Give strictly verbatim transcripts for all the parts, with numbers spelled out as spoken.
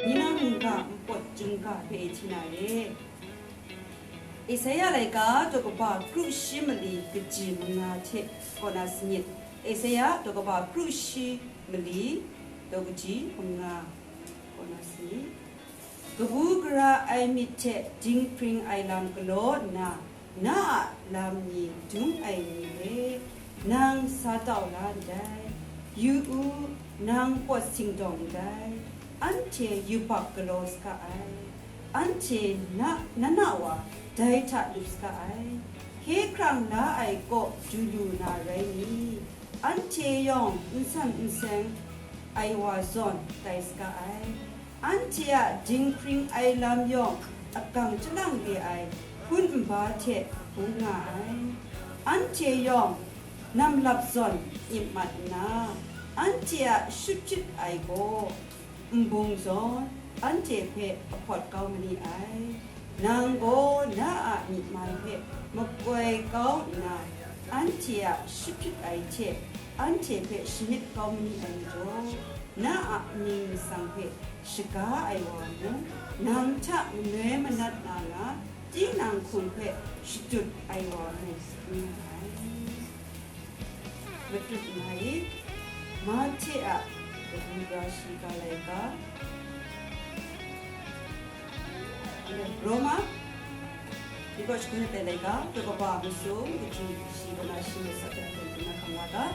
Ni na mungga npawt chyum ga hpe e hti na re. Esaia laika daw kaba kru shi mali kaji manga hte kaw na sanit. Esaia daw kaba kru shi mali daw kaji manga kaw na sanit. Kabu gara ai myit hte dinghpring ai lam galaw nna, na a lam ni dung ai ni hpe nang sa tau la ndai. Yu u, nang pawt singdawng ndai. Anhte yubak galaw saga ai. Anhte na, na na wa dai hta lup saga ai. Hkye hkrang la ai kaw du lu na rai ni? Anhte yawng n san n seng ai wa zawn tai saga ai. Anhte a dinghpring ai lam yawng agang chyalang re ai hpun nba hte bung nga ai. Anhte yawng namlap zawn myit mat nna, anhte a shut hpyit ai gaw nbung zawn anhte hpe ahpawt kau ma ni ai. Nang gaw na a myi man hpe makoi kau nna, anhte a shut hpyit ai hte anhte hpe shanit kau ma ni ai majaw, na a amying masang hpe shaga ai wa mung, nang hta manoi manat na nga, tinang hkum hpe shadut ai wa mung n nga ai. Matut nga i, Mahte a kabu gara shi ga laika, Roma, Niko shakun ai laika, daw kaba masum, kaji shi kaw na shi masat ai hpang na hkam wa ga.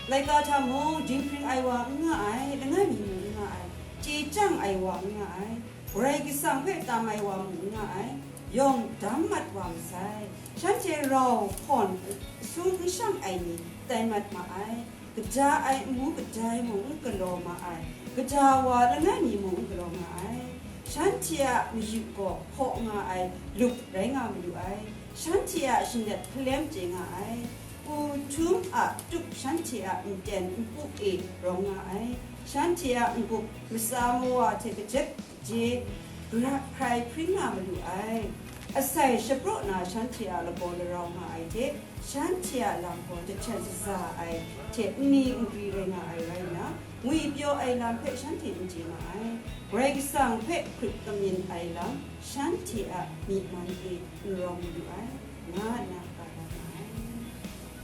Laika hta mung dinghpring ai wa n nga ai, langai mi mung n nga ai, chye chyang ai wa n nga ai, Karai Kasang hpe tam ai wa mung n nga ai, yawng dam mat wa masai. Shanhte rau hpawn sung n shang ai ni tai mat ma ai. Kaja ai amu kadai mung n galaw ma ai, kaja wa langai mi mung n galaw ma ai. Shanhte a mayu gaw hpaw nga ai lup rai nga malu ai. Shanhte a shanlet hkalem chye nga ai. Pu htum a tup shanhte a nten npu e rawng nga ai. Shanhte a n-gup matsa mawa hte kajat je, gra hkrai hpring nga malu ai. Asai shapraw na shanhte a lagaw larau nga ai hte, shanhte a lam gaw jahten shaza ai hte nni nkri rai nga ai rai nna, ngwipyaw ai lam hpe shanhte n chye ma ai. Karai Kasang hpe hkrit kamyin ai lam shanhte a myi man e n rawng malu ai, nga nna ka da ma ai.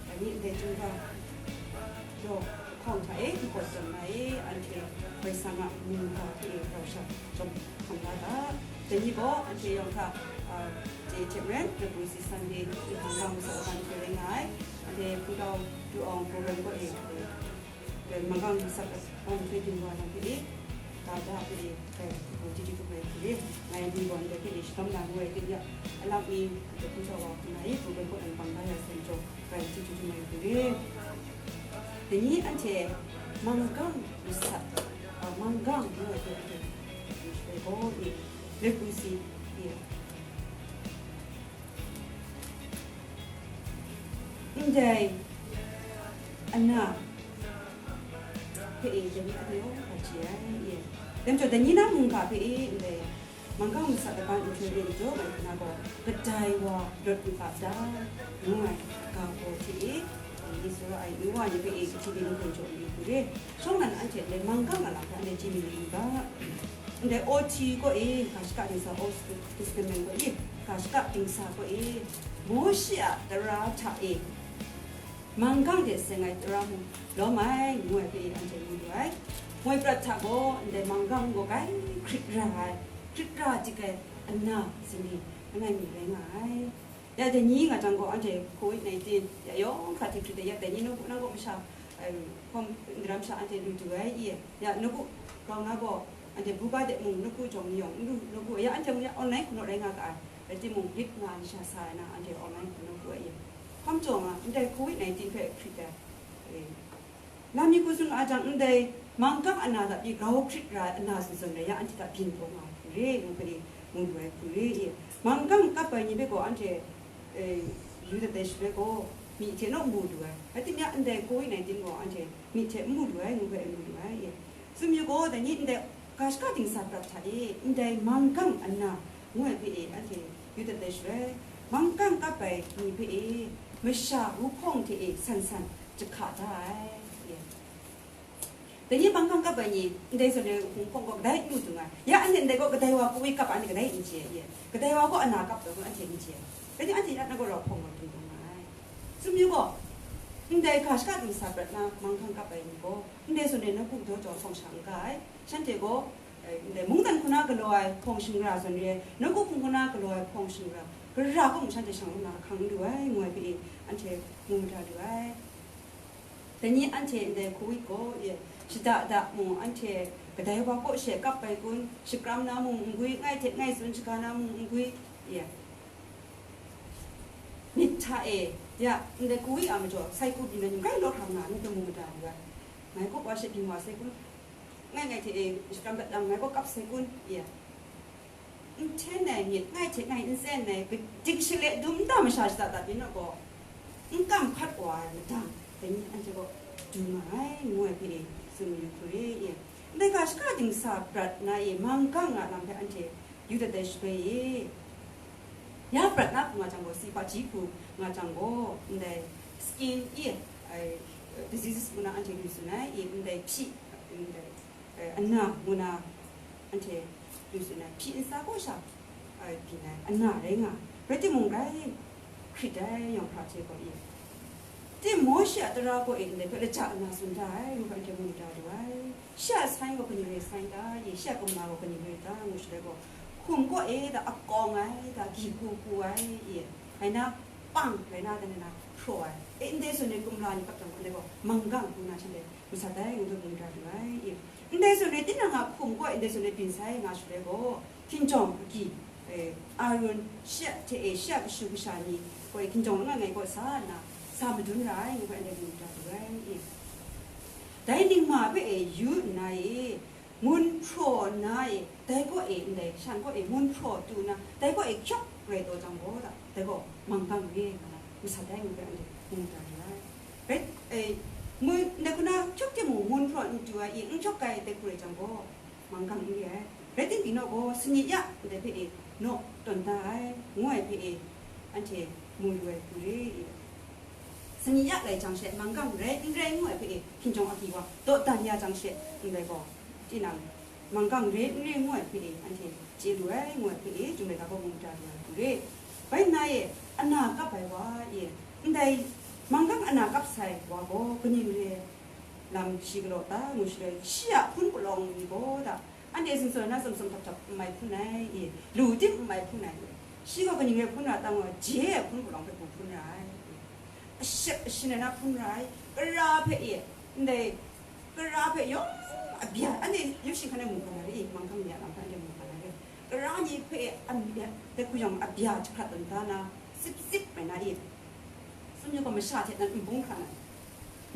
Dai ni ndai chyum ga daw hkawng hta e, npawt tawn na e, anhte Karai Kasang a mungga hte e rau shang chyawm hkam la ga. Dai ni gaw anhte yawng hta, a, chye hte maren, Lagru si Sunday, Manggang Masat Laban hte rai nga ai, anhte Hpungtau Ru Awng program kaw e, e, Manggang Masat Laban hte ginwa lam hpe e, ga da hpe e, e, chyeju htum ai hku re, ngai ni gaw ndai hpe e shakam na ngu ai, hte ya, a lak mi, anhte Hpungtau wa hku na e, program kaw e bang da ya sai majaw, ngai chyeju htum ai hku re. Dai ni anhte Manggang Masat, a, Manggang ngu ai hpe anhte, e, gaw e, Lagru si, e, ndai ana hpe e, dai ni a tayawng hkra chye ai, e. Dai majaw, dai ni na mungga hpe e, ndai Manggang Masat Laban nhtoi re majaw, ngai hpe na gaw, kadai wa rawt n kap ta, ngu ai ga gaw hte e, Israel ai nu wa ni hpe e, kahti ni hpe jaw li hku re. Shawng nnan anhte ndai Manggang a lam hpe anhte chye mi lu u ga. Ndai O T kaw e, ga shaka dingsa, Old Testament kaw e, ga shaka dingsa kaw e, Mawshe a tara hta e, Manggang hte seng ai tara mung lawm ai, ngu ai hpe anhte mu lu ai. Moi prat hta gaw ndai manggang gaw grai hkrit ra ai, hkrit ra dik ai ana sini langai mi rai nga ai. Ya dai ni nga jang gaw anhte covid nineteen ya yawng hkra hte hkrit ai, ya dai ni nawku nang gaw masha, ai, hkawm ndaram sha anhte lu du ai i, ya nawku grau na gaw anhte buga de mung nawku jawng ni yawng n lu, nawku ya anhte mung ya online hku naw rai nga ga ai, rai timung lit nga ai masha sa ai na anhte online hku nawku ai i. Hkam jaw nga, ndai covid nineteen hpe hkrit ai, e, lam mi hku tsun nga jang, ndai manggang ana hta pyi grau hkrit ra ai ana zawn rai yang, anhte hta byin taw nga ai hku re, ngu hpe e, mu lu ai hku re i. Manggang kap ai ni hpe gaw anhte, e, yu dat ai shaloi gaw, myi hte naw mu lu ai. Rai timung, ndai covid nineteen gaw anhte myi hte n mu lu ai, ngu hpe e mu lu ai i. Tsun yu gaw, dai ni ndai ga shaka dingsa prat hta e, ndai manggang ana ngu ai hpe e, anhte yu dat ai shaloi, manggang kap ai ni hpe e, masha wuhpawng hte e san san jahka da ai. Dai ni manggang kap ai ni, ndai zawn re hpung hpawng gaw kadai n lu dung ai. Ya anhte ndai gaw kadai wa kawi kap anhte kadai n chye ye. Kadai wa gaw ana kap taw gaw anhte n chye. Dai ni anhte ya na gaw rau hpawng gaw dung dung ai. Sumyu gaw, ndai ga shaka dingsa prat na manggang kap ai ni gaw, ndai zawn re na hpung daw jaw hpawng sha n ga ai. Shanhte gaw, eh, ndai mungdan hku na galaw ai hpawng shingra zawn re, nawku hpung hku na galaw ai hpawng shingra, gara gaw mung shanhte shang lu na ahkang n lu ai, ngu ai hpe e, anhte mu mada lu ai. Dai ni anhte ndai hku wit gaw, e, shada da mung, anhte kadai wa kaw she kap ai kun, shakram na mung n gwi, ngai hte ngai tsun shaga na mung n gwi, e, myit hta e, ya, ndai hku wit a majaw, sai hku byin ai ni grai law hkra nga, ngu hpe mu mada lu ai. Ngai kaw wa she byin wa sai kun, ngai ngai hte e, shakram dat yang, ngai kaw kap sai kun, e. N hten ai myit, ngai hte ngai n tsen ai, kadik shale dum nta masha shada dat ni naw gaw, n kam hkat wa ai madang, dai ni anhte gaw du nga ai, ngu ai hpe e, tsun mayu hku re, e. Ndai ga shaka dingsa prat na e, manggang a lam hpe anhte yu dat ai shaloi e, ya prat na hku nga jang gaw, si hpaji hku nga jang gaw, ndai skin e, ai, diseases ngu na anhte lu tsun ai, e, ndai hpyi, ndai, eh, ana ngu na anhte lu tsun ai, hpyi nsa kaw sha, eh, byin ai, ana rai nga, rai timung, grai hkrit ai yawng hkra hte gaw e, Timoshi a tara gaw e ndai hpe laja ana tsun da ai, ngu hpe anhte mu da lu ai. Shi a sai gaw kaning re sai ta? E, shi a kumla gaw kaning re ta? Ngu shaloi gaw, hkum kaw e da, akawng ai da, gi ku ku ai, e, rai na, pang rai na, dan na, hpraw ai. E, ndai zawn re kumla ni kap jang gaw, ndai gaw manggang ngu na shanhte masat ai, ngu hpe mu da lu ai, e. Ndai zawn re tinang a hkum gaw ndai zawn re byin sai nga shaloi gaw, hkinjawng agyi, e, Arun shi a hte e shi a kashu kasha ni gaw e hkinjawng langai ngai kaw sa nna, sa madun ra ai, ngu hpe ndai mu da lu ai, e. Dai ningma hpe e yu nna e, ngun hpraw nna e, dai kaw e ndai shan kaw e ngun hpraw tu nna, dai kaw e hkyawk rai taw jang gaw, dai gaw manggang re nga na masat ai, ngu hpe anhte mu da lu ai. Rai, e, mu, ndai hku na hkyawk timung ngun hpraw n tu ai, e, n hkyawk ai dai hku rai jang gaw, manggang n re ai. Rai timung, naw gaw, sani ya ndai hpe e, naw tawn da ai, ngu ai hpe e, anhte mu lu ai hku re, e. Sani ya lai jang she, manggang rai n rai ngu ai hpe e, hkinjawng agyi wa, dawdan ya jang she, ndai gaw, tinang, manggang re n re ngu ai hpe e, anhte chye lu ai, ngu ai hpe e, Chyum laika gaw mu da lu ai hku re. Bai nna e, ana kap ai wa e, ndai manggang ana kap sai wa gaw kaning re lam shi galaw ta, ngu shaloi, shi a hpun palawng ni gaw da, anhte zingzawn na tsum tsum htap htap n mai hpun ai, e, lu tim n mai hpun ai, e, shi gaw kaning re hpun ra ta ngu ai, je ai hpun palawng hpe bu hpun ra ai, e, ashep ashin ai na hpun ra ai, kara hpe, e, ndai kara hpe yawng abya, anhte yu shi hkan e mu hkan ai re, e, manggang ni a lam hpe anhte mu hkan ai re, kara ni hpe a myit dai hku yawng abya jahkrat tawn da na, sip sip rai na, e, sumyu gaw masha hte nan n bung hkra na,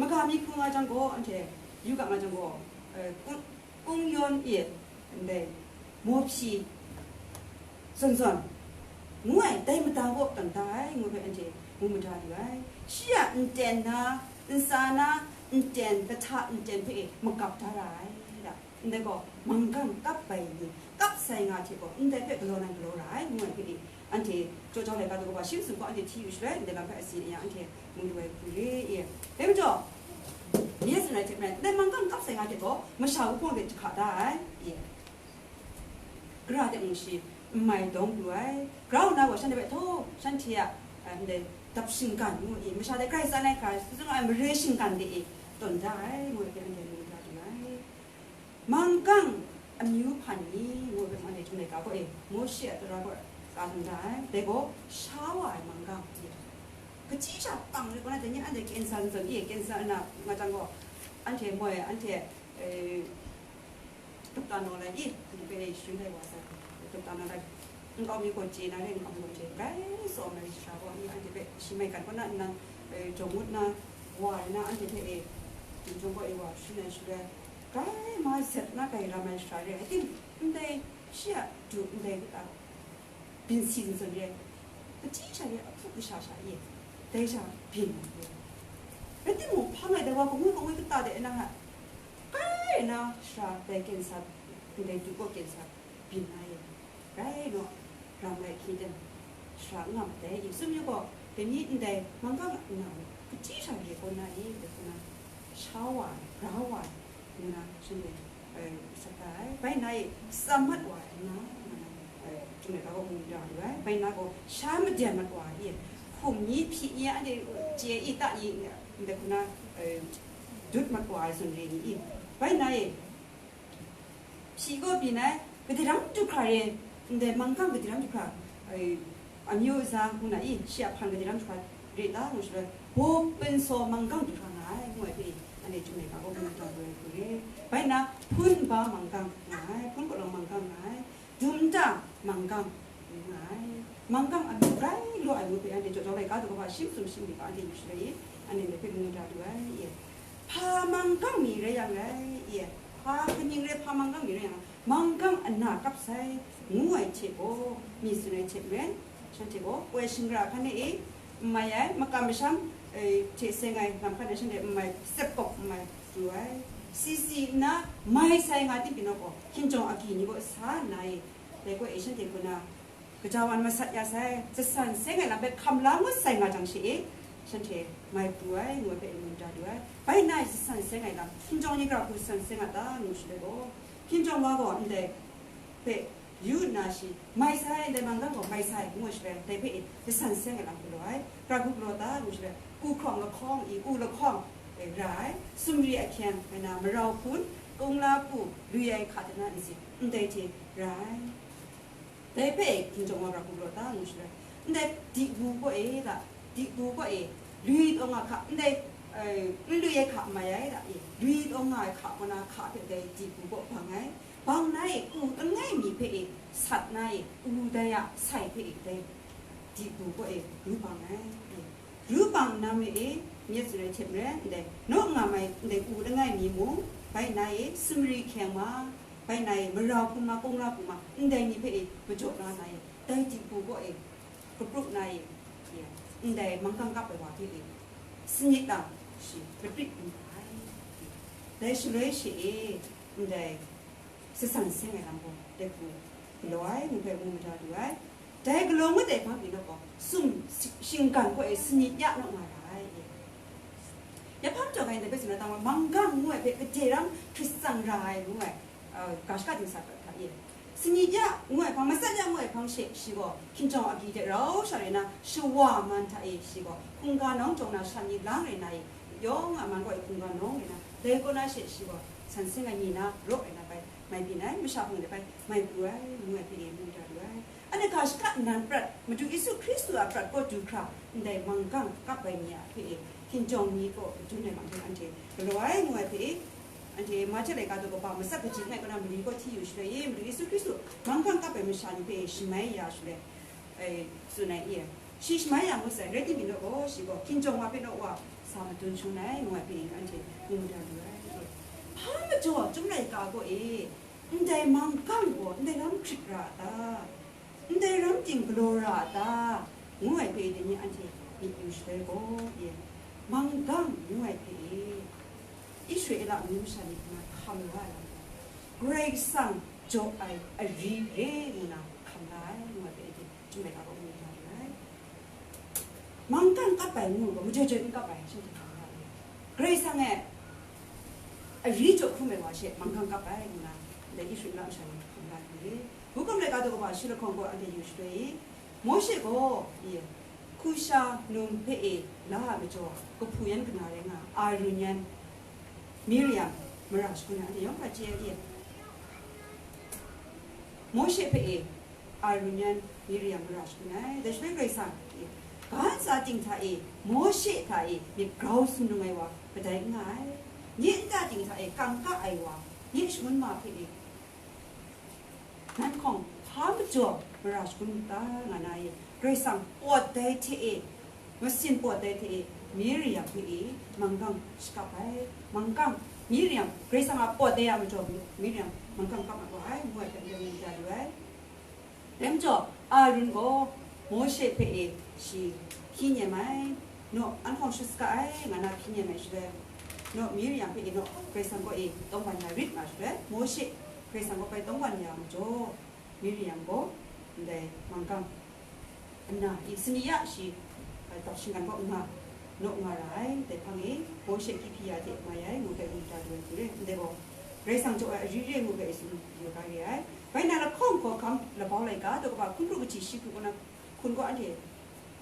maga mi hku nga jang gaw, anhte yu ga nga jang gaw, e, kung, kung yawn e, ndai mawhpyi zawn zawn ngu ai, dai mada gaw tawn da ai, ngu hpe anhte mu mada lu ai. Shi a nten na, ntsa na, nten, kahta nten hpe e magap da ra ai, da. Ndai gaw manggang kap ai ni, kap sai nga hte gaw, ndai hpe galaw nan galaw ra ai, ngu ai hpe e, anhte jaw jau laika daw kaba shi masum gaw anhte hti yu shaloi, ndai lam hpe a tsin a yang, anhte mu lu ai hku re, e. Dai majaw, nye tsun ai hte maren, ndai manggang kap sai nga hte gaw, masha wuhpawng de jahka da ai, e. Gara de mung shi n mai dawng lu ai. Grau nna gaw shanhte hpe htaw, shanhte a, a, ndai dap shinggan ngu e, masha de grai tsan ai hkra, tsun ai mare shinggan de e, tawn da ai, ngu ai hpe anhte mu da lu ai. Manggang amyu hpan ni, ngu ai hpe anhte Chyum laika gaw e, Mawshe a tara gaw tsa hkrum da ai. Dai gaw sha wa ai manggang, kaji sha pang rai kaw na, dai ni anhte kensa n zawn i, kensa nna nga jang gaw, anhte moi, anhte, e, Dokta naw lai i, hpung hpe shun ai wa sai, dokta naw lai, nkau mi gaw chye na re, nkau mi gaw chye, grai tsaw ai shara gaw, anhte hpe shi maigan kaw na nnan, e, jawng ngut na, wa ai na, anhte hpe e, jawng gaw e wa shun ai shaloi, grai ma zet na grai ram ai shara re, I think, ndai shi a du ndai kata, byin si zawn zawn re, kaji sha re, ahpuk kasha sha e, dai sha byin ai re. Rai timung, hpang ai dai wa, kangwi kangwi kata de na, grai na shara dai kensa, ndai du kaw kensa byin na e, grai naw ram lai hkye ten shara n nga ma dai e. Sumyu gaw, dai ni ndai manggang nna kaji sha re kaw na e, dai hku na, sha wa ai, ra wa ai, nna shanhte, eh, sat ai. Bai na e, tsam mat wa ai nna, eh, chyum laika kaw mu da lu ai. Bai na gaw, sha maden mat wa ai. Hkum ni, hpyi ni, anhte chye i, ta ni, ndai hku na, eh, dut mat wa ai zawn re ni i. Bai na e, hpyi gaw byin ai, gade ram du hkra re, ndai manggang gade ram du hkra, eh, amyu aza ngu na i, shi a hpan gade ram du hkra re ta ngu shaloi, baw pen saw manggang du hkra nga ai, ngu ai hpe, anhte chyum laika kaw mu da lu ai hku re. Bai na, hpun ba manggang nga ai, hpun palawng manggang nga ai, dum ta manggang nga ai. Manggang amyu rai law ai ngu hpe, anhte jaw jaw laika daw kaba shi masum shi myit ga anhte yu shaloi i, anhte ndai hpe mu da lu ai, e. Hpa manggang mi rai yang rai, e. Hpa kaning rai, hpa manggang mi rai yang, manggang ana kap sai, ngu ai hte gaw, mi tsun ai hte maren, shanhte gaw, woi shingra hkan e, n mai ai, makam masham, eh, hte seng ai lam hkan e shanhte n mai, sep kawp n mai, pru ai. Si si nna, mai sai nga tim pyi naw gaw, hkinjawng agyi ni gaw sa nna e, dai gaw e shanhte hku na, gaja wan masat ya sai, jasan seng ai lam hpe hkam la ngut sai nga jang she e, shanhte mai pru ai, ngu ai hpe mu da lu ai. Bai na e jasan seng ai lam, hkinjawng ni gara hku jasan seng a ta, ngu shaloi gaw, hkinjawng wa gaw ndai hpe yu nna shi, mai sai, ndai manggang gaw mai sai, ngu shaloi, dai hpe e jasan seng ai lam galaw ai, gara hku galaw ta, ngu shaloi, u hkawng lahkawng i, u lahkawng e ra ai, sumri ahkyeng, bai na marau hpun, kungla hku, lui ai hka hte na nzin, ndai hte ra ai. Dai hpe hkinjawng wa gara hku galaw ta ngu shaloi, ndai dibu kaw e ga, dibu kaw e, lui taw nga hka, ndai, eh, n lui ai hka mai ai ga e, lui taw nga ai hka kaw na hka hpe dai dibu kaw bang ai, bang na e, u langai mi hpe e, sat na e, u dai a sai hpe e, dai dibu kaw e, ru bang ai, e. Ru bang nna ma e, myit tsun ai hte maren, ndai, naw nga mai, ndai u langai mi mung, bai na e, sumri hkyeng ma, bai na e, marau hpun ma, kungla hpun ma, ndai ni hpe e, majaw la na e, dai dibu kaw e, kaprup na e, e, ndai manggang kap ai wa hpe e, sanit lam shi, matrit n ra ai. Dai shaloi she e, ndai, jasan seng ai lam gaw, dai hku galaw ai, ngu hpe mu mada lu ai. Dai galaw ngut ai hpang pyi naw gaw, sum si-, shinggan kaw e sanit ya naw nga ra ai. Yahpang jaw ga ndai hpe tsun na tang wa, manggang ngu ai hpe gade ram hkrit tsang ra ai ngu ai, uh, ga shaka dingsa hta e. Sanit ya ngu ai hpang, matsat ya ngu ai hpang she, shi gaw hkinjawng agyi hte rau sha rai na, shawa man hta e shi gaw hkungga nawng jawng na shan ni lang rai na e, yawng a man kaw e hkungga nawng rai na, dai kaw na she shi gaw san seng ai ni na raw rai na bai, mai byin ai, masha hpung de bai, mai pru ai, ngu ai hpe e mu da lu ai. Anhte ga shaka nnan prat, Madu Yesu Hkristu a prat kaw du hkra, ndai manggang kap ai ni a hpe e, hkinjawng ni kaw dun ai lam hpe anhte galaw ai, ngu ai hpe e, anhte Mahte laika daw kaba matsat kaji langai kaw na mali kaw hti yu shaloi e, Madu Yesu Hkristu manggang kap ai masha ni hpe e shamai ya shaloi, e, tsun ai e, shi shamai ya ngut sai, rai timung, gaw shi gaw hkinjawng wa hpe naw wa sa madun shangun ai, ngu ai hpe e, anhte mu da lu ai. Hpa majaw, Chyum laika kaw e, ndai manggang gaw ndai lam hkrit ra a ta? Ndai ram ting galaw ra a ta? Ngu ai hpe dai ni anhte myit yu shaloi gaw, e, manggang ngu ai hpe e, Israela amyu masha ni hpe hkam la ai lam gaw, Karai Kasang jaw ai ari re ngu na hkam la ai, ngu ai hpe e, Chyum laika kaw mu da lu ai. Manggang kap ai ngu gaw, majaw jaw n kap ai, shanhte hkam la ai. Karai Kasang e ari jaw hkrum ai wa she manggang kap ai ngu na, ndai Israela masha ni hkam la ai hku re. Hkungga laika daw kaba shi lahkawng gaw anhte yu shaloi i, Mawshe gaw, e, Kusha num hpe e la ai majaw, kahpu yan kana rai nga, Arun yan, Miriam mara shagun ai, anhte yawng hpa chye ai, e. Mawshe hpe e, Arun yan, Miriam mara shagun ai. Dai shaloi Karai Kasang, e, ga ntsa ting hta e, Mawshe hta e myit grau sumnung ai wa kadai n nga ai. Nye nta ting hta e kangka ai wa, nye shangun ma hpe e, nanhkawng hpa majaw mara shagun u ta, nga na e, Karai Kasang pawt dai hte e, masin pawt dai hte e, Miriam hpe e manggang shakap ai. Manggang, Miriam, Karai Kasang a pawt dai a majaw Miriam manggang kap mat wa ai, ngu ai hpe ndai ni da lu ai. Dai majaw, Arun gaw Mawshe hpe e shi hkyi nem ai, naw, anhkawng shut saga ai, nga na hkyi nem ai shaloi, naw, Miriam hpe e naw, Karai Kasang kaw e tawngban ya rit nga shaloi, Mawshe Karai Kasang kaw bai tawngban ya majaw, Miriam gaw ndai manggang nna, i, sani ya shi, a, tawk shinggan kaw n nga, naw nga ra ai, dai hpang e, Mawshe hkying hpyi ya hte mai ai, ngu hpe ngu da lu ai hku re, ndai gaw, Karai Kasang jaw ai ari re ngu hpe e tsun yu ga re ai. Bai na lahkawng hkawhkam labau laika, daw kaba hkun pru kaji shi hku kaw na, hkun gaw anhte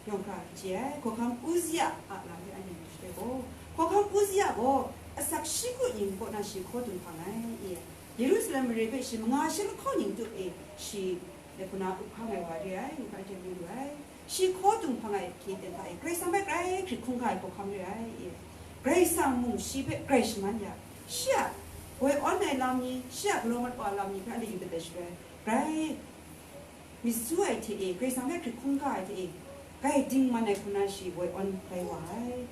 yawng hkra chye ai, hkawhkam Uzia a lam hpe anhte mu sha gaw, hkawhkam Uzia gaw asak shi hku ning kaw na shi hkaw dung hpang ai, e, Yerusalem mare hpe shi manga shi lahkawng ning tup e, shi, dai hpuna up hkang ai wa re ai, ngu hpe anhte mu lu ai. Shi hkaw dung hpang ai hkying ten hta e, Karai Kasang hpe grai hkrit hkungga ai hkawhkam re ai, e, Karai Kasang mung shi hpe grai shaman ya, shi a woi awn ai lam ni, shi a galaw mat wa ai lam ni hpe anhte yu dat ai shaloi, grai myit su ai hte e, Karai Kasang hpe hkrit hkungga ai hte e, grai dingman ai hku na shi woi awn rai wa ai.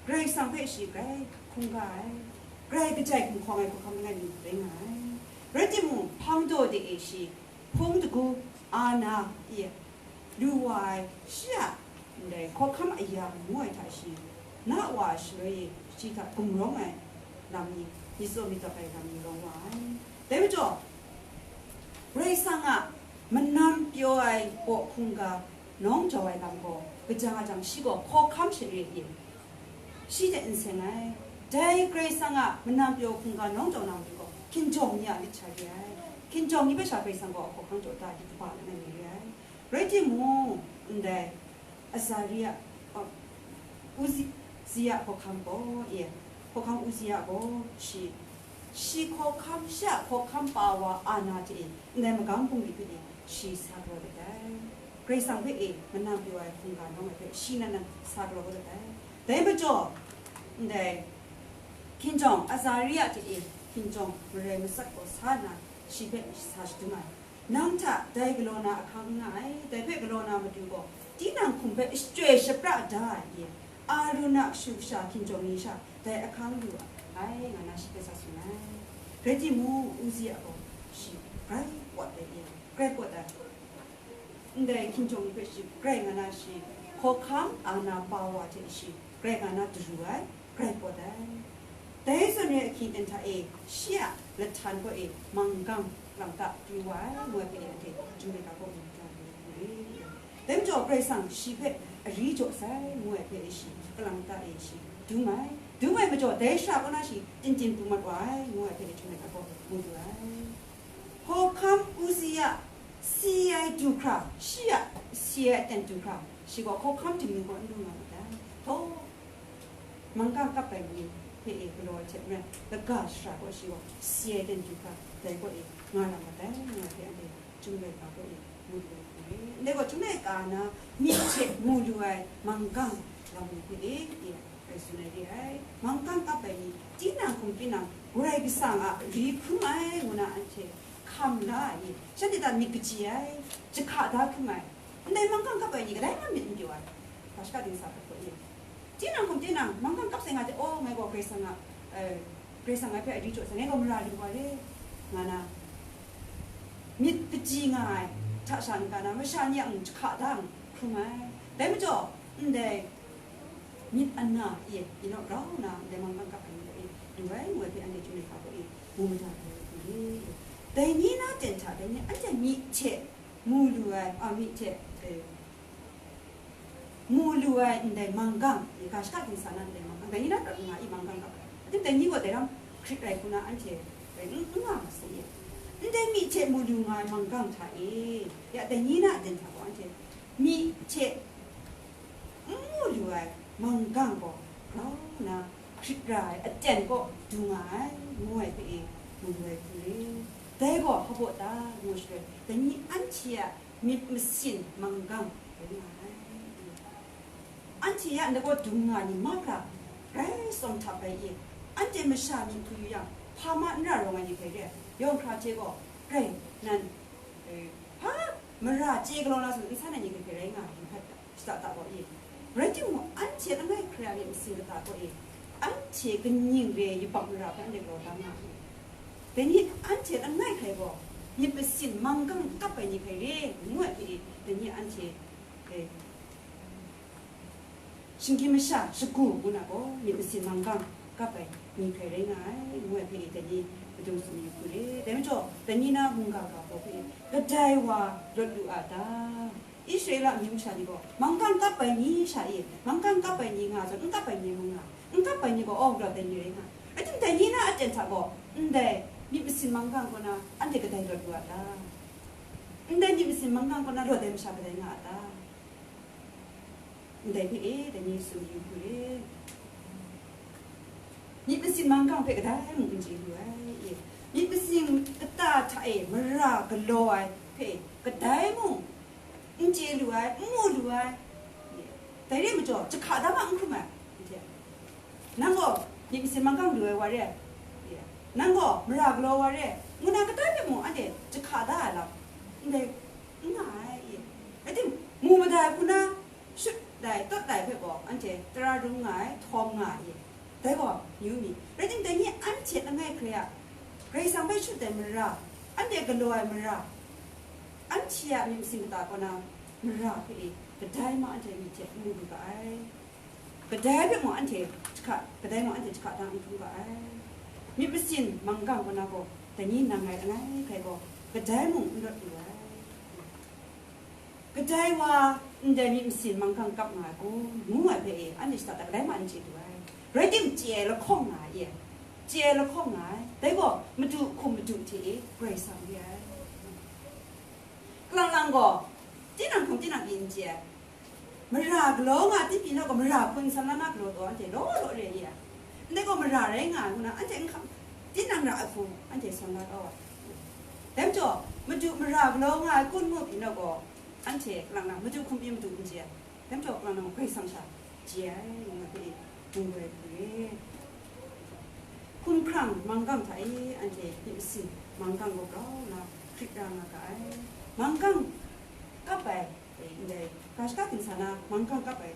Karai Kasang hpe shi grai hkungga ai, grai kajai gumhkawng ai hkawhkam langai mi rai nga ai. Rai timung, hpang daw de e shi hpung dagu, ana, e, lu wa ai, shi a ndai hkawhkam aya ngu ai hta shi, na wa shaloi e shi hta gumrawng ai lam ni, myit tsaw myit dap ai lam ni rawng wa ai. Dai majaw, Karai Kasang a manam pyaw ai baw hkungga nawng jau ai lam gaw, kaja nga jang, shi gaw hkawhkam share e, shi hte n seng ai. Dai Karai Kasang a manam pyaw hkungga nawng jau na matu gaw, hkinjawng ni a lit sha re ai. Hkinjawng ni hpe sha Karai Kasang gaw hkawhkam jaw da ai kaba langai mi re ai. Rai timung, ndai Azaria, a, Uzi-, Uzia hkawhkam gaw, e, hkawhkam Uzia gaw shi, shi hkawhkam, shi a hkawhkam pa wa ana hte e, ndai magam bungli hpe e, shi sa galaw dat ai. Karai Kasang hpe e manam pyaw ai hkungga nawng ai hpe shi nan nan sa galaw kau dat ai. Dai majaw, ndai hkinjawng Azaria hte e hkinjawng marai matsat gaw sa nna, shi hpe sa shadum ai. Nang hta dai galaw na ahkang n nga ai, dai hpe galaw na matu gaw, tinang hkum hpe shachyoi shapra da ai, Arun a kashu kasha hkinjawng ni sha dai ahkang lu ai, nga na shi hpe sa tsun ai. Rai timung, Uzia gaw shi grai pawt ai, grai pawt ai. Ndai hkinjawng ni hpe shi grai nga na shi, hkawhkam ana pa wa hte shi grai nga na daru ai, grai pawt ai. Dai zawn re ahkying ten hta e, shi a lahtan kaw e manggang lata pru wa ai, ngu ai hpe anhte Chyum laika kaw mu ai. Dai majaw, Karai Kasang shi hpe ari jaw sai, ngu ai hpe shi lata e shi dum ai. Dum ai majaw, dai shara kaw na shi tin tin pru mat wa ai, ngu ai hpe Chyum laika kaw mu lu ai. Hkawhkam Uzia si ai du hkra, shi a si ai aten du hkra, shi gaw hkawhkam dingnu kaw n lu nga mat ai. Htaw, manggang kap ai ni hpe e galaw ai hte maren, kaga shara gaw shi gaw si ai aten du hkra, dai kaw e nga lam mat ai, nga ai hpe anhte Chyum laika kaw e mu lu ai hku re. Ndai gaw Chyum laika na myit hte mu lu ai manggang lam ni hpe e, e, grai tsun ai re ai. Manggang kap ai ni, tinang hkum tinang, Karai Kasang a ri hkrum ai ngu na anhte hkam la ai ni, shanhte hta myit kaji ai, jahka da hkrum ai, ndai manggang kap ai ni kadai man myit n pyaw ai, ga shaka dingsa hpe gaw e. Tinang hkum tinang, manggang kap sai nga hte, "Oh, ngai gaw Karai Kasang a, eh, Karai Kasang ngai hpe ari jaw sai, ngai gaw mara lu wa re," nga na, myit kaji nga ai hta sha n-ga na, masha ni a mung jahka da hkrum ai. Dai majaw, ndai myit ana e, inawt grau nna, ndai manggang kap ai ni gaw e, lu ai, ngu ai hpe anhte Chyum laika kaw e mu mada ai, ngu ai. Dai ni na ten hta, dai ni anhte myit hte mu lu ai, a, myit hte, e, mu lu ai ndai manggang, e, ga shaka dingsa na ndai manggang, dai ni na rawt nga i manggang kap ai. Ating dai ni gaw dai ram hkrit rai hku na anhte rai n, n nga ma sai e. Ndai myit hte mu lu nga ai manggang hta e, ya dai ni na aten hta gaw anhte myit hte n mu lu ai manggang gaw grau nna hkrit ra ai aten kaw du nga ai, ngu ai hpe e mu lu ai hku re. Dai gaw hpa baw ta, ngu shaloi, dai ni anhte a myit masin manggang rai nga ai. Anhte a ndai kaw dung nga ni mahkra grai tsawm htap ai e, anhte masha myit hku yu yang, hpa ma n ra rawng ai ni hkrai re ai, yawng hkra hte gaw grai nan, e, hpa mara chye galaw na su n san ai ni hkrai hkrai rai nga ai, hpa shada da gaw e. Rai timung, anhte langai hkrai a myit masin kata gaw e, anhte kaning re ai yubak mara hpe anhte galaw da nga ai. Dai ni anhte langai hkrai gaw, myit masin manggang kap ai ni hkrai re, ngu ai hpe e, dai ni anhte, e, shinggyim masha shagu ngu na gaw, myit masin manggang kap ai ni hkrai rai nga ai, ngu ai hpe e, dai ni madung tsun yu hku re. Dai majaw, dai ni na mungga ga gaw hpe e, kadai wa rawt lu a ta? Israela amyu masha ni gaw manggang kap ai ni sha e, manggang kap ai ni nga zawn, n kap ai ni mung nga, n kap ai ni gaw, aw, rawt ai ni rai nga. Rai timung, dai ni na aten hta gaw, ndai myit masin manggang kaw na anhte kadai rawt lu a ta? Ndai myit masin manggang kaw na rawt ai masha kadai nga a ta? Ndai hpe e, dai ni tsun yu hku re. Myit masin manggang hpe kadai mung n chye lu ai, e, myit masin kata hta e mara galaw ai hpe kadai mung n chye lu ai, n mu lu ai. Dai re ai majaw, jahka da ma n hkrum ai, nang gaw myit masin manggang lu ai wa re ai, nang gaw mara galaw wa re ai, ngu na kadai hpe mung anhte jahka da ai lam ndai n nga ai. Rai timung, mu madai hku na shut dai, tawt dai hpe gaw anhte tara rung nga ai, htawm nga ai. Dai gaw, yu mi, rai timung, dai ni anhte langai hkrai a Karai Kasang hpe shut ai mara, anhte galaw ai mara, anhte a myit masin kata kaw na mara hpe e, kadai ma anhte myit hte n mu lu ga ai. Kadai hpe mung anhte jahka, kadai mung anhte jahka da n hkrum ga ai. Myit masin manggang kaw na gaw, dai ni nang ngai langai hkrai gaw, kadai mung n rawt lu ai. Kadai wa ndai myit masin manggang kap nga ai kun, ngu ai hpe e, anhte shada da kadai ma n chye du ai. Rai timung, chye ai lahkawng nga ai, chye ai lahkawng nga ai. Dai gaw, Madu hkum Madu hte e Karai Kasang re ai. Kalang lang gaw, tinang hkum tinang pyi n chye ai. Mara galaw nga ai pyi naw gaw, mara hpun san la na galaw taw, anhte law law re ai. Ndai gaw mara rai nga ai ngu na, anhte n hkam, tinang ra ai hku anhte san la kau ai. Dai majaw, Madu mara galaw nga ai kun mu pyi naw gaw, anhte kalang lang Madu hkum pyi Madu n chye ai. Dai majaw, kalang lang Karai Kasang sha chye ai, ngu ai hpe mu ai hku re. Hkumhkrang manggang hta e, anhte myit masin manggang gaw grau nna hkrit ra nga ga ai. Manggang kap ai, e, ndai ga shaka dingsa na manggang kap ai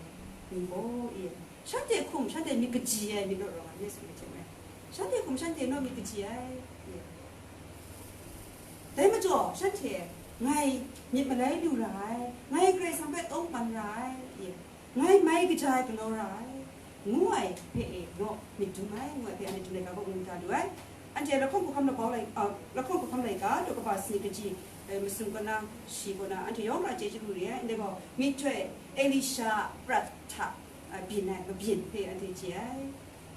ni gaw, e, shanhte hkum, shanhte myit kaji ai myit rawt rawng ai, Yesu hte hte ai. Shanhte hkum, shanhte naw myit kaji ai, e. Dai majaw, shanhte, ngai myit malai lu ra ai, ngai Karai Kasang hpe tawngban ra ai, e, ngai mai kaja ai galaw ra ai, ngu ai hpe e, naw myit dum ai, ngu ai hpe anhte dum laika kaw ngu da lu ai. Anhte lahkawng hkawhkam labau lai-, a, lahkawng hkawhkam laika, daw kaba sanit kaji, e, masum kaw na, shi kaw na, anhte yawng hkra chye chyalu re ai, ndai gaw, myihtoi Elisha prat hta, a, byin ai, mabyin hpe anhte chye ai.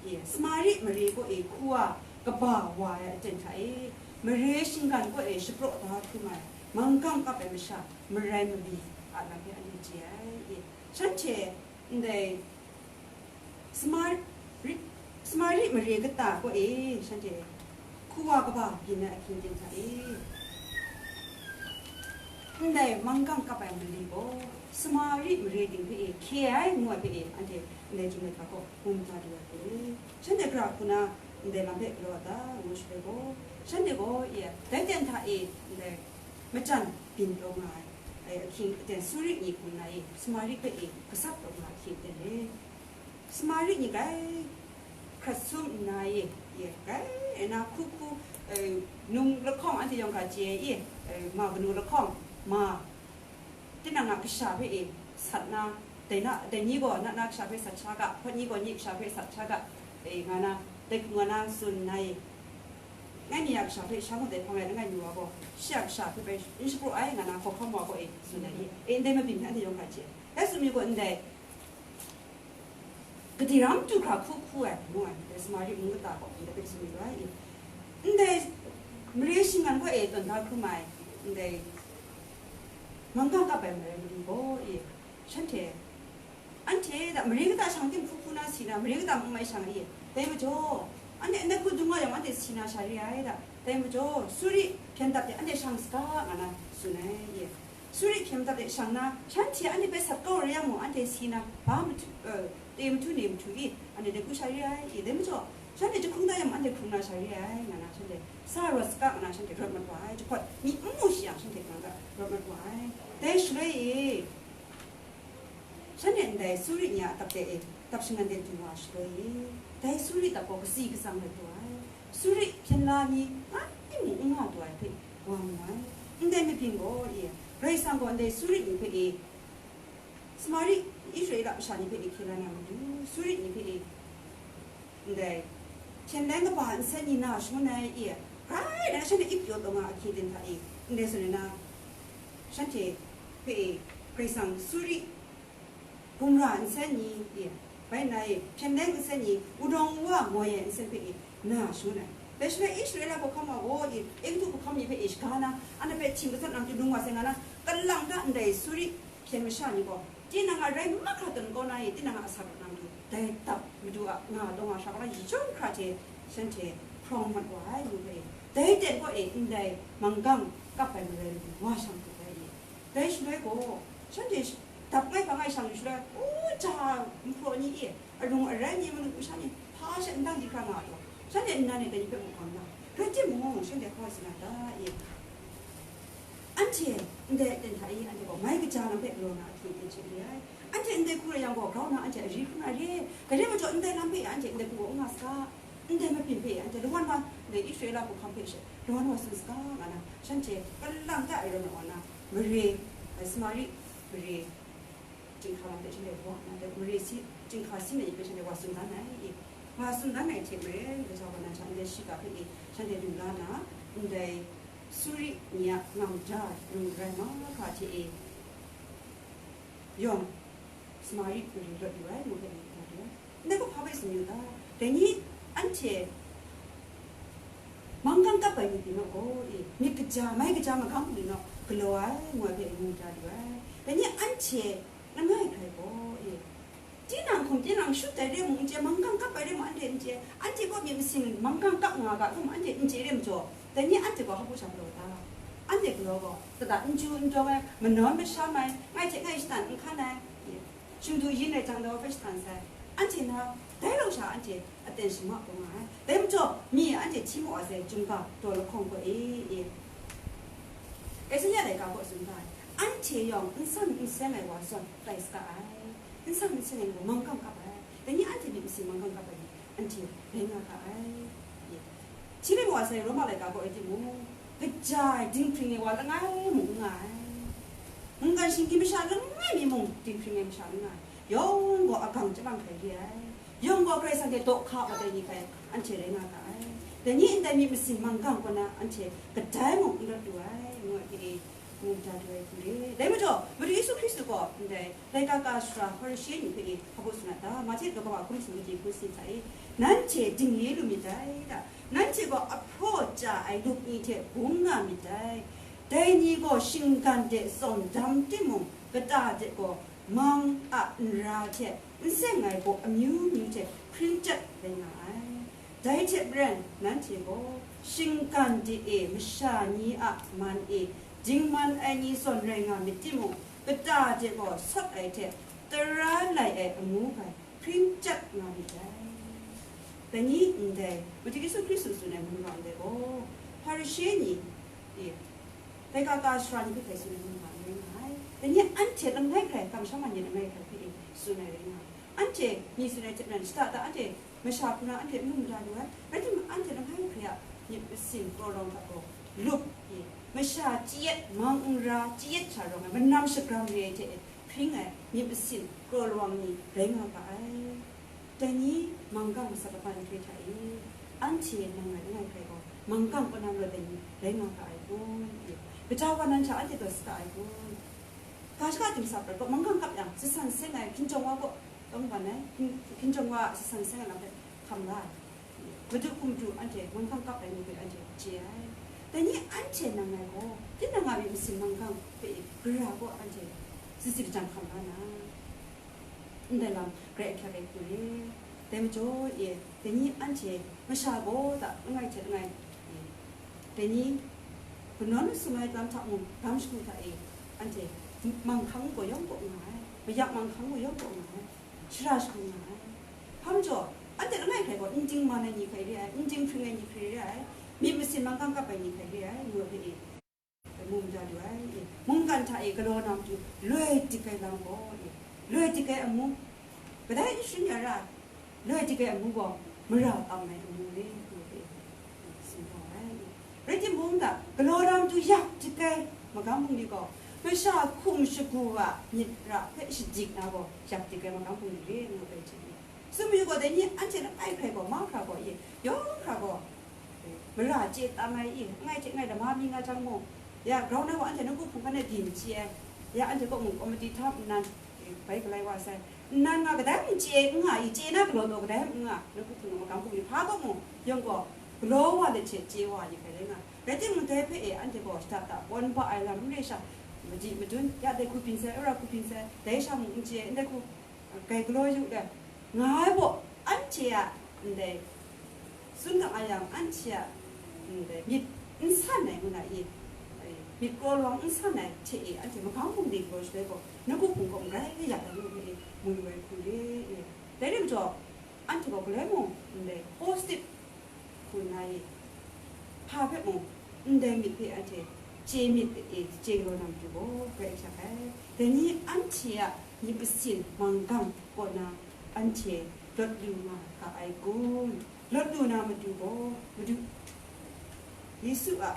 E, Samari mare kaw e hku wa kaba wa ai aten hta e, mare shinggan kaw e shapraw da hkrum ai, manggang kap ai masha, marai mabi a lam hpe anhte chye ai. E, shanhte ndai Samari, Samari mare kata kaw e shanhte hku wa kaba byin ai ahkying ting hta e, ndai manggang kap ai mali gaw Samari mare ting hpe e hkye ai ngu ai hpe e, anhte ndai chyum laika kaw ngu mada du ai hku e, shanhte hkra hku na ndai lam hpe galaw a ta, ngu shaloi gaw, shanhte gaw, e, dai ten hta e ndai majan byin taw nga ai, e, ahkying aten Suri ni hku nna e, Samari hpe e gasat taw nga ai ahkying aten re. Samari ni grai hkrat sum nna e, e, grai e na hku hku, e, num lahkawng anhte yawng hkra chye ai, e, ma kanu lahkawng, ma, tinang a kasha hpe e sat na, dai na, dai ni gaw na na kasha hpe sat sha ga, hpawt ni gaw nye kasha hpe sat sha ga, e, nga na, dai hku nga na tsun nna e, ngai mi a kasha hpe sha ngut ai hpang rai langai mi wa gaw, shi a kasha hpe bai n shapraw ai, nga na hkawhkam wa gaw e tsun ai, e, ndai mabyin hpe anhte yawng hkra chye ai. Rai tsun mi gaw, ndai gade ram tu hkra hku hku ai, ngu ai, ndai Samari mung kata gaw ndai hpe tsun yu ai, e, ndai mare shinggan kaw e tawn da hkrum ai, ndai manggang kap ai mare mali gaw, e, shanhte, anhte da mare kata shang tim hku hku na si na, mare kata mung mai shang, e, dai majaw, anhte ndai hku dung nga yang anhte si na sha re ai da, dai majaw, Suri hpyen dap de anhte shang saga, nga na tsun ai, e. Suri hpyen dap de shang na, shanhte anhte hpe sat kau rai yang mung, anhte si na, ba mahtu, e, te mahtu ni mahtu i, anhte dai hku sha re ai, e, dai majaw, shanhte jahkrung da yang mung, anhte hkrung na sha re ai, nga na shanhte sa rawt saga, nga na shanhte rawt mat wa ai, jahpawt myi n mu shi yang, shanhte nang ga rawt mat wa ai. Dai shaloi e, shanhte ndai Suri ni a dap de e, dap shangan de du wa shaloi e, dai Suri dap gaw katsi katsang rai taw ai, Suri hpyen la ni ngai mung n nga taw ai hpe wa mu ai. Ndai mabyin gaw e, Karai Kasang gaw ndai Suri ni hpe e, Samari, Israela masha ni hpe e hkye la na matu, Suri ni hpe e, ndai hpyen dan kaba nsen ni na shangun ai e, grai na shanhte ip pyaw taw nga ahkying ting hta e, ndai zawn e na, shanhte hpe e, Karai Kasang suri, gumra nsen ni e, bai na e, hpyen leng nsen ni, wunawng wa moi e nsen hpe e, na shangun ai. Dai shaloi Israela hkawhkam wa gaw e, Egutu hkawhkam ni hpe e shaga na, anhte hpe htim kazat na matu lung wa sai nga na, kalang ta ndai suri hpyen masha ni gaw, tinang a rai mahkra tawn kau na e, tinang a asak na matu, dai dap madu a nga taw nga hkra kaw na, chyawm hkra hte shanhte hprawng mat wa ai, ngu hpe e. Dai ten gaw e, ndai manggang kap ai marai matu wa shang hkrup ai e. Dai shaloi gaw, shanhte sh-, dap ngai hpa ngai shang shaloi, u, ja, nhpraw ni e, arung arai ni, manu masha ni, hpa she n dang di hkra nga ai gaw, shanhte nnan e dai ni hpe mu hkam na, rai timung, shanhte hkaw si na ta e? Anhte ndai aten hta e, anhte gaw mai kaja lam hpe galaw na ahkying aten hte re ai. Anhte ndai hku rai yang gaw, grau na anhte ari hkrum na re ai. Dai rai majaw, ndai lam hpe e anhte ndai hku gaw n nga saga. Ndai mabyin hpe anhte lawan wa, ndai Israela hkawhkam hpe she lawan wa tsun saga, nga na, shanhte kalang ta e rawt wa na, mare, eh, Samari mare, chyinghka lam hpe shanhte wa na, dai mare si, chyinghka si na ni hpe shanhte wa tsun dan ai, e, wa tsun dan ai hte maren, gaja wa nan sha ndai shiga hpe e shanhte lu la na, ndai Suri ni a ngam ja ru rai mahkra hte e, yawng Samari mare rawt yu ai, ngu hpe myit na re ai. Ndai gaw hpa bai tsun yu ta? Dai ni anhte manggang kap ai ni pyi naw gaw, e, myit kaja, mai kaja magam ni naw galaw ai, ngu ai hpe ngu da lu ai. Dai ni anhte langai hkrai gaw, e, tinang hkum tinang shut ai re mung n chye, manggang kap ai re mung anhte n chye, anhte gaw myit masin manggang kap nga ga hkum anhte n chye re majaw, dai ni anhte gaw hpa sha galaw ta? Anhte galaw gaw, kata n chyu n dawng ai, manawn masham ai, ngai hte ngai shatan n hkan ai, Shingdu yin rai jang, dai wa hpe shatan sai. Anhte na dai lau sha anhte aten shama kau nga ai. Dai majaw, mi anhte hti maw wa sai, chyum ga daw lahkawng gaw e, e. Isaya laika gaw tsun ga ai, anhte yawng n san n seng ai wa zawn tai saga ai. N san n seng ai gaw manggang kap ai. Dai ni anhte myit masin manggang kap ai ni, anhte rai nga ga ai. Hti rai wa sai, Roma laika gaw rai timung, kaja ai dinghpring ai wa langai mung n nga ai. Mungkan shinggyim masha langai mi mung dinghpring ai masha n nga ai. Yawng gaw agang chyalang hkrai re ai. Yawng gaw Karai Kasang hte daw hka wa tai ni hkrai anhte rai nga ga ai. Dai ni ndai myit masin manggang kaw na anhte kadai mung n rawt lu ai, ngu ai hte e, ngu da du ai hku re. Dai majaw, Madu Yesu Hkristu gaw ndai laika ka sara Hparishe ni hpe e hpa baw tsun a ta? Mahte daw kaba hkun sumsing hkun sumsing hta e, nanhte dingye lu myit dai da, nanhte gaw ahpraw chya ai lup ni hte bung nga myit dai. Dai ni gaw shinggan de tsawm dam timung, kata de gaw mang a nra hte n seng ai baw amyu myu hte hpring chyat rai nga ai. Dai hte maren, nanhte gaw shinggan de e masha ni a man e dingman ai ni zawn rai nga myit timung, kata de gaw sawt ai hte tara lai ai amu hkrai hpring chyat nga myit dai. Dai ni ndai, Madu Yesu Hkristu tsun ai mungga ndai gaw, Hparishe ni e, laika ka sara ni hpe hkrai tsun ai mungga n rai nga ai. Dai ni anhte langai hkrai, kamsham ai ni langai hkrai hpe e tsun ai rai nga ai. Anhte ni tsun ai hte maren, shada ta anhte masha hku na anhte n lu mada lu ai, rai timung, anhte langai hkrai a myit masin kraw lawng hta gaw lup e, masha chye-, mang n ra, chye-, sha rawng ai, manam shagram re ai hte e hpring ai myit masin kraw lawng ni rai nga ga ai. Dai ni manggang matsat laba ni hkrai hta e, anhte nang ngai langai hkrai gaw, manggang kaw na rawt ai ni rai nga ga ai kun? Gaja wa nan sha anhte taw saga ai kun? Ga shaka tim sa prat gaw, manggang kap yang, sasan seng ai hkinjawng wa gaw, tawng ban ai, hkin-, hkinjawng wa sasan seng ai lam hpe hkam la ai. Madu hkum du anhte manggang kap ai ni hpe anhte chye ai. Dai ni anhte nang ngai gaw, tinang a myit masin manggang hpe gara gaw anhte sisi lajang hkam la na, ndai lam grai ahkyak ai hku re. Dai majaw e, dai ni anhte masha gaw ta langai hte langai, e, dai ni manawn masum ai lam hta mung, dam shagu hta e, anhte manghkang gaw yawng kaw nga ai, mayak manghkang gaw yawng kaw nga ai, shara shagu nga ai. Hpa majaw, anhte langai hkrai gaw, n dingman ai ni hkrai re ai, n dinghpring ai ni hkrai re ai, myit masin manggang kap ai ni hkrai re ai, ngu ai hpe e, mu mada lu ai. E, mungkan hta e galaw na matu, loi dik ai lam gaw, e, loi dik ai amu, kadai n sharin ya ra ai, loi dik ai amu gaw, mara tam ai amu re, ngu ai hpe e, tsun ga ai. Rai timung, da galaw na matu yak dik ai magam bungli gaw, masha hkum shagu a myit ra hpe shadik na gaw, yak dik ai magam bungli re, ngu ai hte e, tsun mayu gaw, dai ni anhte langai hkrai gaw, mahkra gaw, e, yawng hkra gaw, e, mara chye tam ai, e, langai hte langai lama mi nga jang mung, ya, grau na gaw anhte nawku hpung hkan e byin chye ai, Ya anhte kaw mung committee hta nnan, eh, bai galai wa sai. Nnan nga kadai mung chye n nga i, chye na galaw taw kadai mung nga, na hku hpung magam hpung ni hpa kaw mung, yawng gaw, galaw wa let hte chye wa ni hkrai rai nga. Rai timung, dai hpe e anhte gaw shada da pawn ba ai lam n re sha, madi madun, ya dai hku byin sai, ara hku byin sai, dai sha mung n chye, ndai hku, kai galaw yu le, nga ai baw, anhte a ndai tsun ga ai yang, anhte a ndai myit n san ai ngu na i, myit kraw lawang n san ai hte e, anhte magam hpung de galaw shaloi gaw, na hku hpung kaw n rai ya ai ngu hpe e, mu lu ai hku re e. Dai rai majaw, anhte gaw galoi mung ndai positive hku nna i, hpa hpe mung ndai myit hpe anhte chye myit e, chye galaw na matu gaw, Karai Kasha hpe. Dai ni anhte a myit masin manggang kaw na anhte lawt lu nga ga ai kun? Lawt lu na matu gaw, Madu Yesu a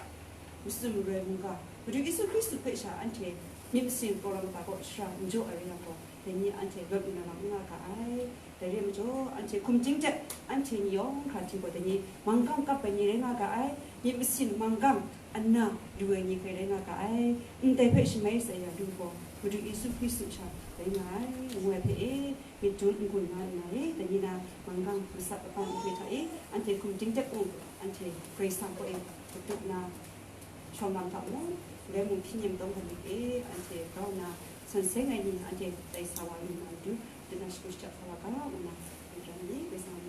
matsun maroi mungga, Madu Yesu Hkristu hpe sha anhte myit masin kawlang kata kaw shara n jaw ai rai yang gaw, dai ni anhte lawt lu na lam n nga ga ai. Dai rai majaw, anhte hkum ting hte anhte ni yawng hkra hti gaw, dai ni manggang kap ai ni rai nga ga ai, myit masin manggang ana lu ai ni hpe rai nga ga ai. Ndai hpe shamai sai ya lu gaw, Madu Yesu Hkristu sha rai nga ai, ngu ai hpe e, myit dun n-gun nga nna e, dai ni na manggang masat apan nhpe hta e, anhte hkum ting hte mung, anhte Karai Kasang kaw e, madup na shawng lam hta mung, galoi mung hpyi nem tawng hkam myit e, anhte grau nna san seng ai ni, anhte tai sa wa lu na matu, dai na shagu shajak sa wa ga, ngu na, n-, rai myit, Karai Kasang